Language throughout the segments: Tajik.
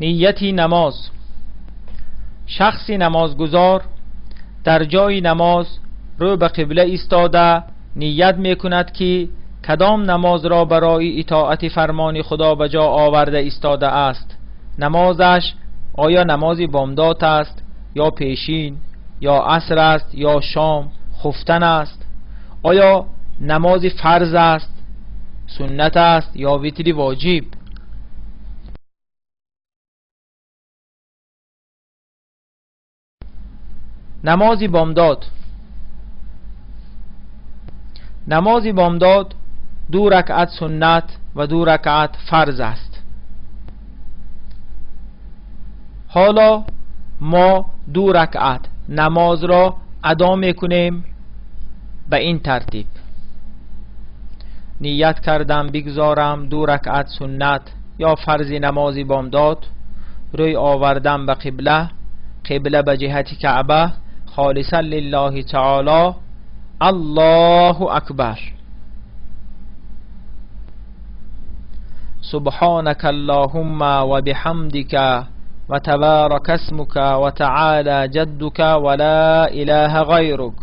نیتی نماز. شخصی نمازگزار در جای نماز رو به قبله ایستاده نیت میکند که کدام نماز را برای اطاعت فرمان خدا به جا آورده ایستاده است. نمازش آیا نماز بامداد است یا پیشین یا عصر است یا شام، خفتن است؟ آیا نماز فرض است، سنت است یا وتر واجب؟ نماز بامداد. نماز بامداد 2 رکعت سنت و 2 رکعت فرض است. حالا ما 2 رکعت نماز را ادا میکنیم به این ترتیب: نیت کردم بگذارم 2 رکعت سنت یا فرض نماز بامداد، روی آوردم به قبله، قبله به جهت کعبه، خالصا لله تعالی، الله اکبر. سبحانك اللهم وبحمدك وتبارك اسمك وتعالى جدك ولا إله غيرك.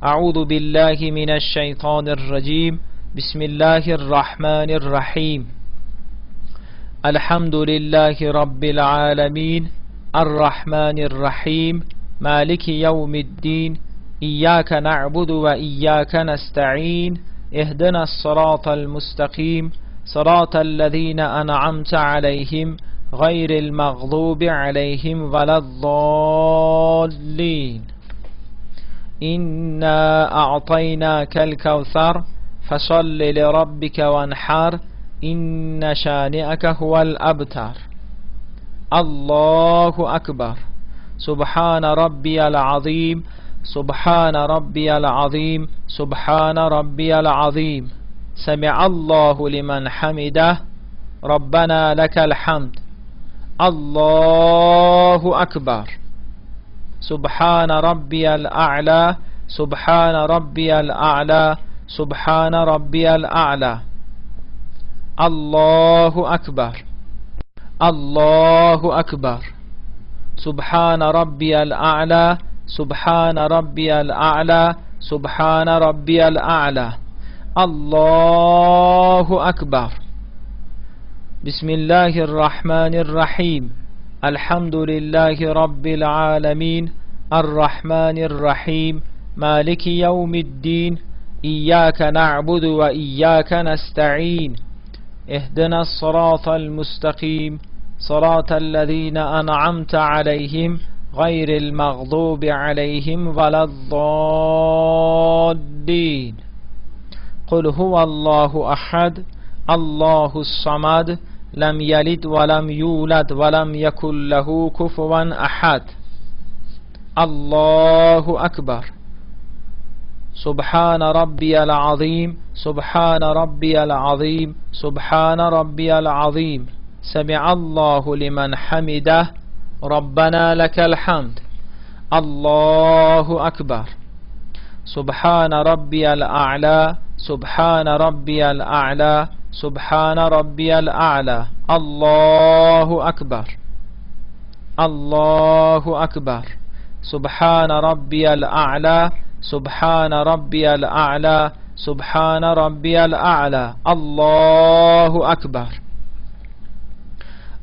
أعوذ بالله من الشيطان الرجيم. بسم الله الرحمن الرحيم. الحمد لله رب العالمين الرحمن الرحيم مالك يوم الدين إياك نعبد وإياك نستعين اهدنا الصراط المستقيم صراط الذين أنعمت عليهم غير المغضوب عليهم ولا الضالين. إنا أعطيناك الكوثر فصل لربك وانحر إن شانئك هو الأبتر. الله أكبر. سبحان ربي العظيم سبحان ربي العظيم سبحان ربي العظيم. سمع الله لمن حمده. ربنا لك الحمد. الله أكبر. سبحان ربي الأعلى سبحان ربي الأعلى سبحان ربي الأعلى. الله أكبر. الله أكبر. سبحان ربي الأعلى سبحان ربي الأعلى سبحان ربي الأعلى. الله أكبر. بسم الله الرحمن الرحيم. الحمد لله رب العالمين الرحمن الرحيم مالك يوم الدين إياك نعبد وإياك نستعين اهدنا الصراط المستقيم صراط الذين أنعمت عليهم غير المغضوب عليهم ولا الضالين. قل هو الله أحد الله الصمد لم يلد ولم يولد ولم يكن له كفوا أحد. الله أكبر. سبحان ربي العظيم سبحان ربي العظيم سبحان ربي العظيم. سمع الله لمن حمده. ربنا لك الحمد. الله أكبر. سبحان ربي الأعلى سبحان ربي الأعلى سبحان ربي الأعلى. الله أكبر. الله أكبر. سبحان ربي الأعلى سبحان ربي الأعلى سبحان ربي الأعلى. الله أكبر.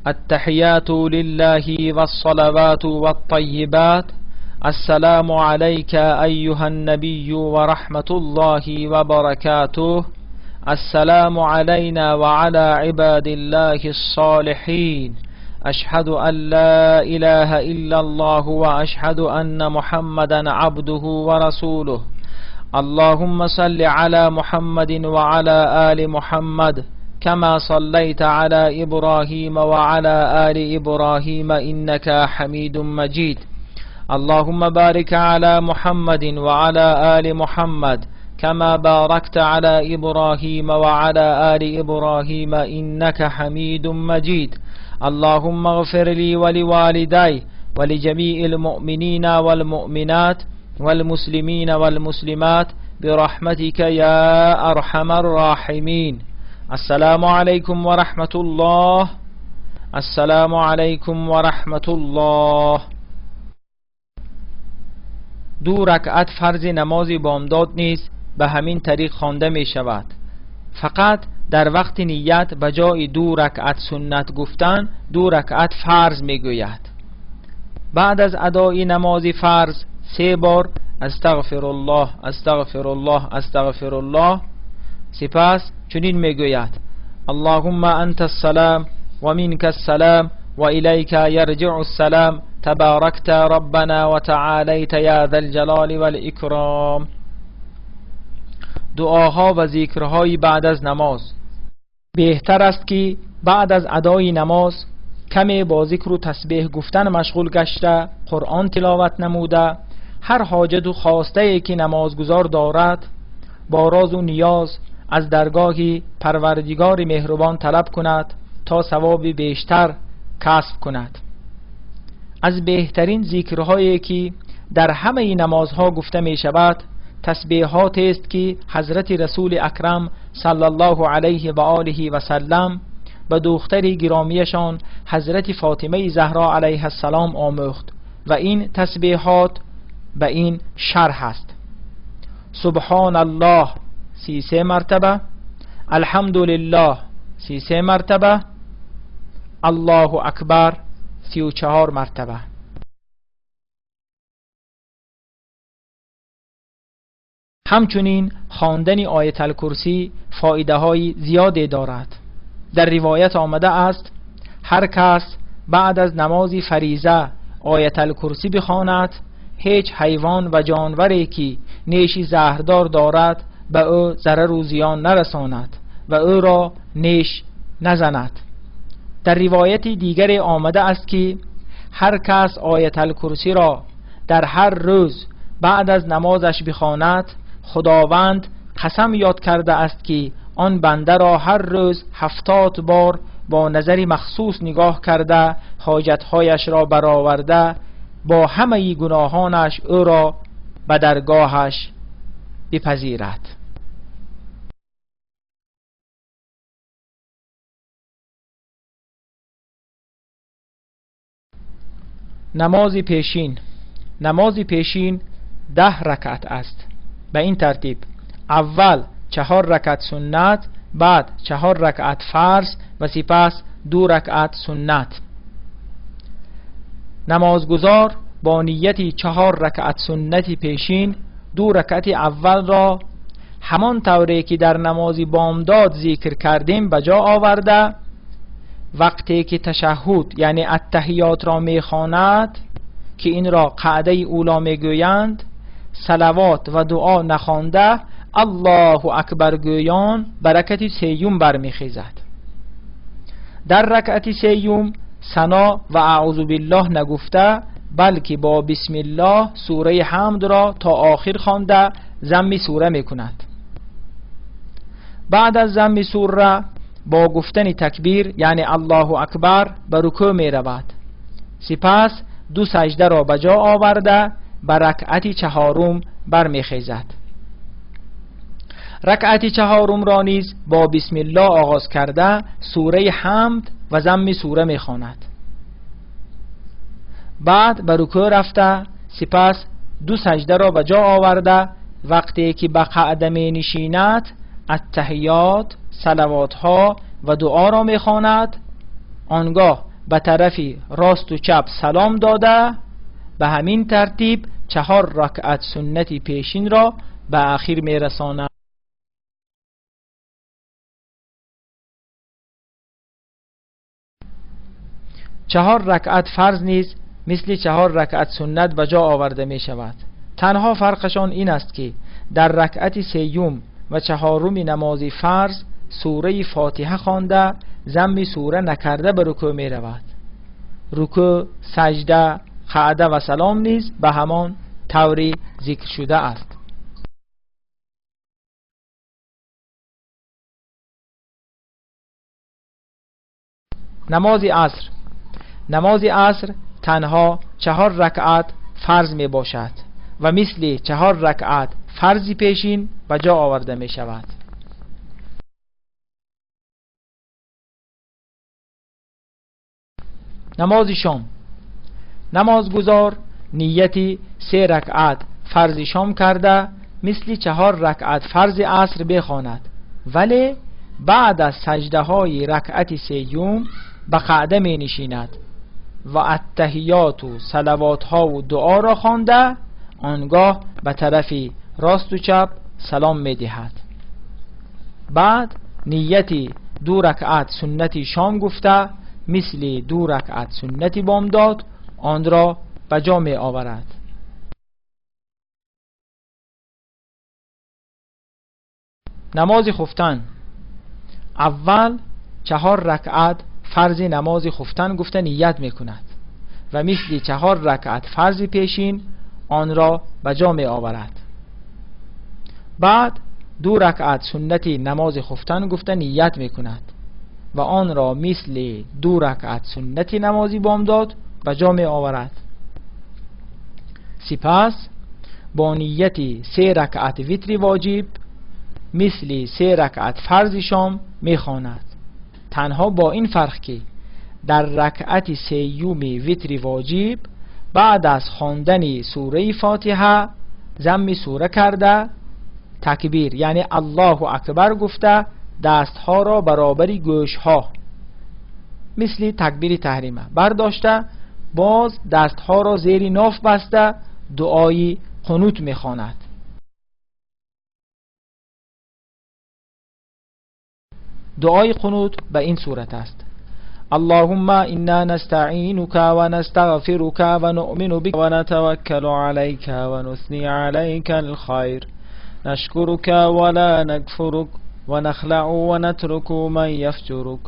التحيات لله والصلوات والطيبات. السلام عليك أيها النبي ورحمة الله وبركاته. السلام علينا وعلى عباد الله الصالحين. أشهد أن لا إله إلا الله وأشهد أن محمدا عبده ورسوله. اللهم صل على محمد وعلى آل محمد كما صليت على إبراهيم وعلى آل إبراهيم إنك حميد مجيد. اللهم بارك على محمد وعلى آل محمد كما باركت على إبراهيم وعلى آل إبراهيم إنك حميد مجيد. اللهم اغفر لي ولوالدي ولجميع المؤمنين والمؤمنات والمسلمين والمسلمات برحمتك يا أرحم الراحمين. السلام عليكم ورحمة الله. السلام علیکم و رحمت الله. 2 رکعت فرض نماز بامداد نیز به همین طریق خوانده می شود. فقط در وقت نیت به جای 2 رکعت سنت گفتن 2 رکعت فرض می گوید. بعد از ادای نماز فرض 3 بار استغفر الله استغفر الله استغفر الله. سپس چنین می گوید: اللهم انت السلام و منک السلام و الیک یرجع السلام تبارکت ربنا و تعالیت یا ذا الجلال والاکرام. دعاها و ذکرهای بعد از نماز. بهتر است که بعد از ادای نماز کمی با ذکر و تسبیح گفتن مشغول گشته، قرآن تلاوت نموده، هر حاجت و خواسته ای که نمازگزار دارد با راز و نیاز از درگاه پروردگار مهربان طلب کند تا ثواب بیشتر کسب کند. از بهترین ذکرهایی که در همه نمازها گفته می شود تسبیحات است که حضرت رسول اکرم صلی الله علیه و آله و سلم به دختر گرامیشان حضرت فاطمه زهرا علیه السلام آموخت و این تسبیحات به این شرح است: سبحان الله 33 مرتبه، الحمدلله 33 مرتبه، الله اکبر 34 مرتبه. همچنین خواندن آیت الکرسی فایده های زیادی دارد. در روایت آمده است هر کس بعد از نماز فریضه آیت الکرسی بخواند هیچ حیوان و جانوری که نیشی زهردار دارد به او ضرر و زیان نرساند و او را نیش نزند. در روایت دیگر آمده است که هر کس آیت الکرسی را در هر روز بعد از نمازش بخواند خداوند قسم یاد کرده است که آن بنده را هر روز 70 بار با نظری مخصوص نگاه کرده، حاجتهایش را برآورده، با همه گناهانش او را به درگاهش بپذیرد. نماز پیشین. نماز پیشین 10 رکعت است. به این ترتیب: اول 4 رکعت سنت، بعد 4 رکعت فرض و سپس 2 رکعت سنت. نمازگزار با نیت 4 رکعت سنت پیشین 2 رکعت اول را همان طوری که در نماز بامداد ذکر کردیم به جا آورده، وقتی که تشهد یعنی التحیات را میخواند که این را قعده اولا میگویند، صلوات و دعا نخوانده الله اکبر گویان برکت سیوم برمیخیزد. در رکعت سیوم ثنا و اعوذ بالله نگفته، بلکه با بسم الله سوره حمد را تا آخر خوانده ضم سوره میکند. بعد از ضم سوره با گفتن تکبیر یعنی الله اکبر به رکوع می رود. سپس 2 سجده را به جا آورده به رکعت 4 برمیخیزد. رکعت 4 را نیز با بسم الله آغاز کرده سوره حمد و ضم سوره میخواند. بعد به رکوع رفته سپس 2 سجده را به جا آورده وقتی که به قعده می نشیند التحیات، صلوات ها و دعا را می خواند. آنگاه به طرف راست و چپ سلام داده به همین ترتیب 4 رکعت سنت پیشین را به آخر می رساند. چهار رکعت فرض نیز مثل 4 رکعت سنت به جا آورده می شود. تنها فرقشان این است که در رکعت 3 و 4 نماز فرض سوره فاتحه خوانده ضم سوره نکرده به رکوع می رود. رکوع، سجده، قعده و سلام نیز به همان طوری ذکر شده است. نماز عصر. نماز عصر تنها 4 رکعت فرض می باشد و مثل 4 رکعت فرض پیشین به جا آورده می شود. намози шом. Намозгузор нияти 3 ракъат фарзи шом карда мисли 4 ракъат фарзи аср бихонад, вале баъд аз саҷдаҳои ракъати сеюм ба қаъда менишинад ва аттаҳиёту салавотҳову дуоро хонда он гоҳ ба тарафи росту чап салом медиҳад. Баъд нияти 2 ракъат суннати шом гуфта мисли 2 ракъат суннати бомдод онро ба ҷо меоварад. Намози хуфтан. Аввал 4 ракъат фарзи намози хуфтан гуфта ният мекунад ва мисли 4 ракъат фарзи пешин онро ба ҷо меоварад. Баъд 2 ракъат суннати намози хуфтан гуфта ният мекунад ва онро мисли 2 ракъат суннати намози бомдод ба ҷо меоварад. Сипас бо нияти 3 ракъат витри воҷиб мисли 3 ракъат фарзи шом мехонад, танҳо бо ин фарқ ки дар ракъати сеюми витри воҷиб баъд аз хондани сураи фотиҳа замми сура карда такбир, яъне Аллоҳу акбар гуфта дастҳоро баробари гӯшҳо мисли такбири таҳрима бардошта боз дастҳоро зери ноф баста дуои қунут мехонад. Дуои қунут ба ин сурат аст: Аллоҳумма инна настаъинука ва настағфирука ва нуъмину бика ва натаваккалу алайка ва нусни алайка алхайр нашкурука ва ла накфурук ва нахлаъу ва натруку ман яфҷурук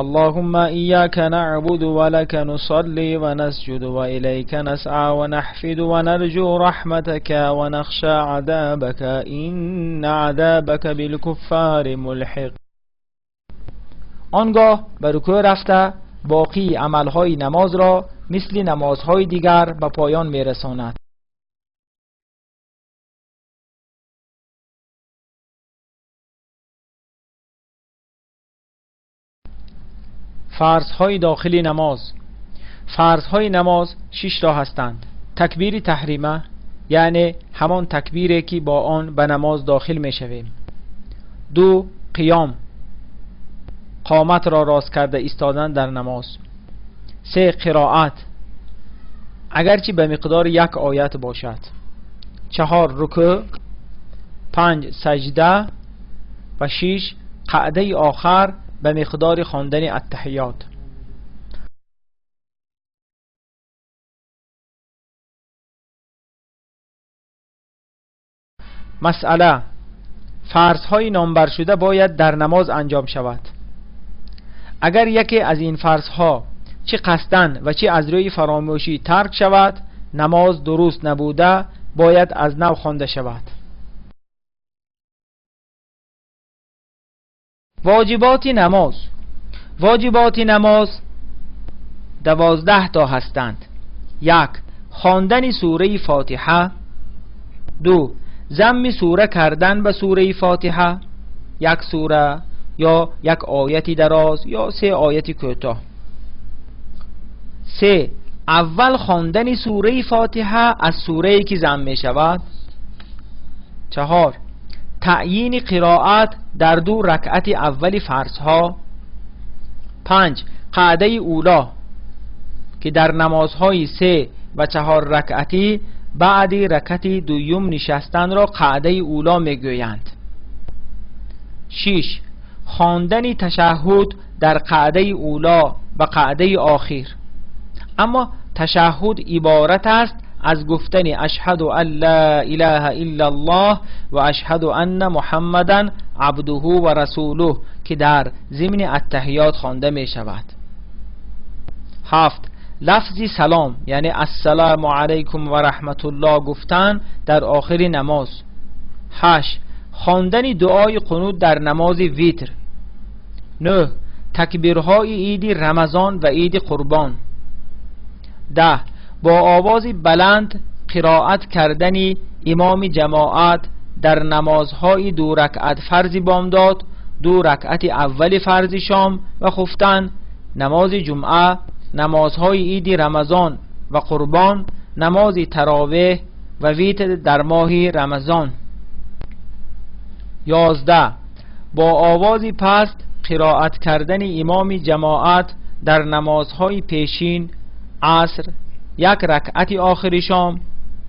Аллоҳумма ияка наъбуду ва лака нусалли ва насҷуду ва илайка насъа ва наҳфиду ва нарҷу раҳматака ва нахша азабака инна азабака билкуффари мулҳиқ. Он гоҳ ба рукӯъ рафта боқии амалҳои намозро мисли намозҳои дигар ба поён мерасонад. Фарзҳои дохили намоз. Фарзҳои намоз 6 تا ҳастанд. Такбири таҳрима, яъне ҳамон такбире ки бо он ба намоз дохил мешавем. 2. Қиём, қоматро рост карда истодан дар намоз. 3. Қироат, агарчи ба миқдори 1 оят бошад. 4. Рукӯъ. 5. Саҷда ва 6. Қаъдаи охар ба миқдори хондани аттаҳиёт. Масъала: фарзҳои номбаршуда бояд дар намоз анҷом шавад. Агар яке аз ин фарзҳо чӣ қасдан ва чӣ аз рӯи фаромӯшӣ тарк шавад, намоз дуруст набуда бояд аз нав хонда шавад. Воҷиботи намоз. Воҷиботи намоз 12 تا ҳастанд. 1. Хондани сураи фотиҳа. 2. Замми сура кардан ба сураи фотиҳа, 1 сура ё 1 ояти дароз ё 3 ояти кӯтоҳ. 3. Аввал хондани сураи фотиҳа аз сурае ки зам мешавад. 4. Таъйини қироат дар 2 ракъати аввали фарзҳо. 5. Қаъдаи уло ки дар намозҳои 3 ва 4 ракъатӣ баъди ракъати дуюм нишастанро қаъдаи уло мегӯянд. 6. Хондани ташаҳҳуд дар қаъдаи уло ва қаъдаи охир. Аммо ташаҳҳуд иборат аст аз гуфтани ашҳаду ан ла илаҳа иллаллоҳ ва ашҳаду анна муҳаммадан абдуҳу ва расулуҳ ки дар зимни аттаҳиёт хонда мешавад. 7. Лафзи салом, яъне ассалому алайкум ва раҳматуллоҳ гуфтан дар охири намоз. 8. Хондани дуои қунут дар намози витр. 9. Такбирҳои иди рамазон ва иди қурбон. 10. Бо овози баланд қироат кардани имоми ҷамоат дар намозҳои 2 ракъат фарзи бомдод, 2 ракъати аввали фарзи шом ва хуфтан, намози ҷумъа намозҳои иди Рамазон ва Қурбон, намози таровеҳ ва витр дар моҳи Рамазон. 11. Бо овози паст қироат кардани имоми ҷамоат дар намозҳои пешин, аср, як ракъати охири шом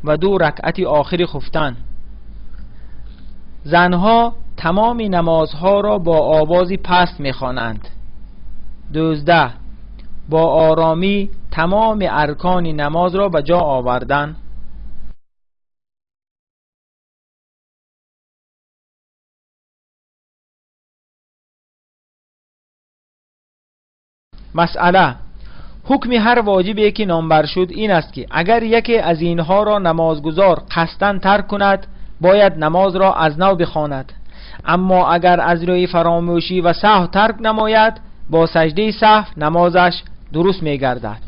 ва 2 ракъати охири хуфтан. Занҳо тамоми намозҳоро бо овози паст мехонанд. 12. Бо оромӣ тамоми аркони намозро ба ҷо овардан. Масъала: ҳукми ҳар воҷибе ки номбар шуд ин аст ки агар яке аз инҳоро намозгузор қасдан тарк кунад, бояд намозро аз нав бихонад. Аммо агар аз рӯи фаромӯшӣ ва саҳв тарк намояд, бо саҷдаи саҳв намозаш дуруст мегардад.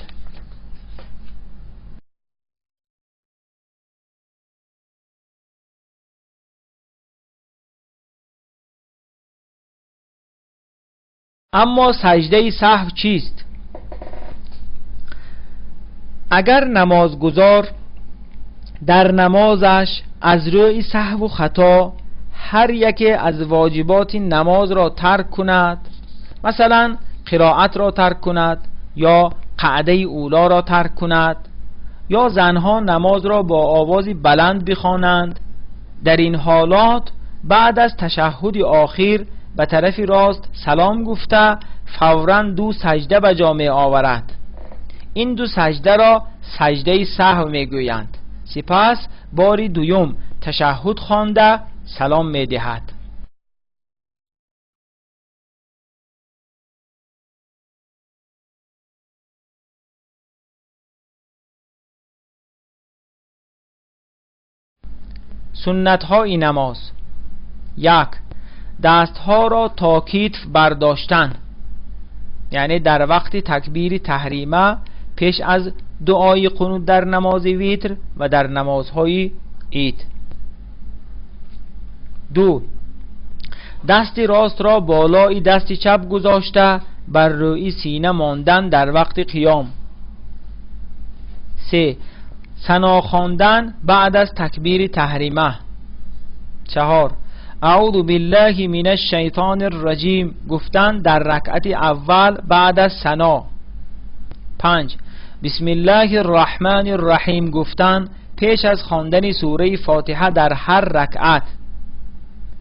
Аммо саҷдаи саҳв чист? Агар намозгузор дар намозаш аз рӯи саҳву хато ҳар яке аз воҷиботи намозро тарк кунад, масалан қироатро тарк кунад ё қаъдаи улоро тарк кунад ё занҳо намозро бо овози баланд бихонанд, дар ин ҳолат баъд аз ташаҳҳуди охир ба тарафи рост салом гуфта фавран 2 саҷда ба ҷо меоварад. Ин 2 саҷдаро саҷдаи саҳв мегӯянд. Сипас бори дуюм ташаҳҳуд хонда салом медиҳад. Суннатҳои намоз. 1. Дастҳоро то китф бардоштан, яъне дар вақти такбири таҳрима пеш аз дуои қунут дар намози витр ва дар намозҳои ид. 2. Дасти ростро болои дасти чап гузошта бар рӯи сина мондан дар вақти қиём. 3. Сано хондан баъд аз такбири таҳрима. 4. Аъузу биллаҳи минаш шайтонир раҷим гуфтан дар ракъати аввал баъд аз сано. 5. Бисмиллаҳир раҳмонир раҳим гуфтан пеш аз хондани сураи фотиҳа дар ҳар ракъат.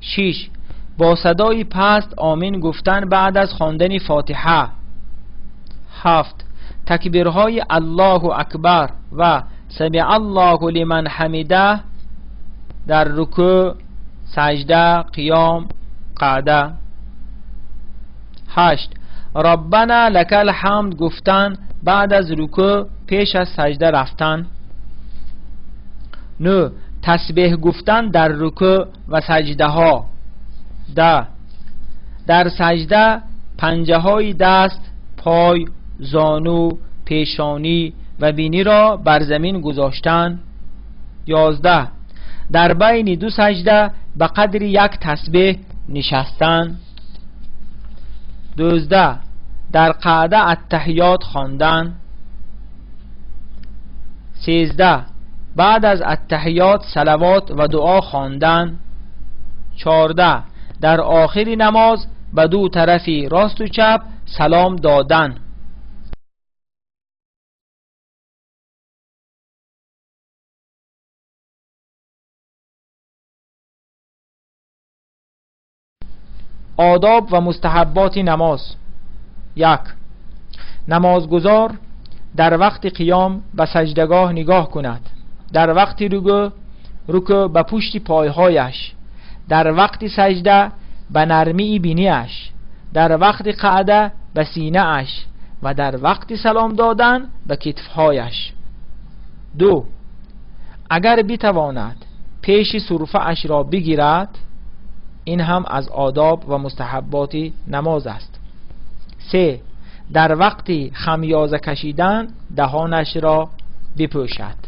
6. Бо садои паст омин гуфтан баъд аз хондани фотиҳа. 7. Такбирҳои Аллоҳу акбар ва самиъ Аллоҳу лиман ҳамидаҳ дар рукӯъ, саҷда, қиём, қаъда. 8. Роббана лакал ҳамд гуфтан баъд аз рукӯъ пеш аз саҷда рафтан. 9. Тасбеҳ гуфтан дар рукӯъ ва саҷдаҳо. 10. Дар саҷда панҷаҳои даст, пой, зону, пешонӣ ва биниро бар замин гузоштан. 11. Дар байни 2 саҷда ба қадри як тасбеҳ нишастан. 12. Дар қаъда аттаҳиёт хондан. 13. Баъд аз аттаҳиёт салавот ва дуо хондан. 14. Дар охири намоз ба 2 тарафи росту чап салом додан. Одоб ва мустаҳабботи намоз. 1. Намозгузор дар вақти қиём ба саҷдагоҳ нигоҳ кунад, дар вақти рукӯъ ба пушти пойҳояш, дар вақти саҷда ба нармии биниаш, дар вақти қаъда ба синааш ва дар вақти салом додан ба китфҳояш. 2. Агар битавонад пеши сурфаашро бигирад, ин ҳам аз одоб ва мустаҳабботи намоз аст. 3. Дар вақти хамёза кашидан даҳонашро бипӯшад.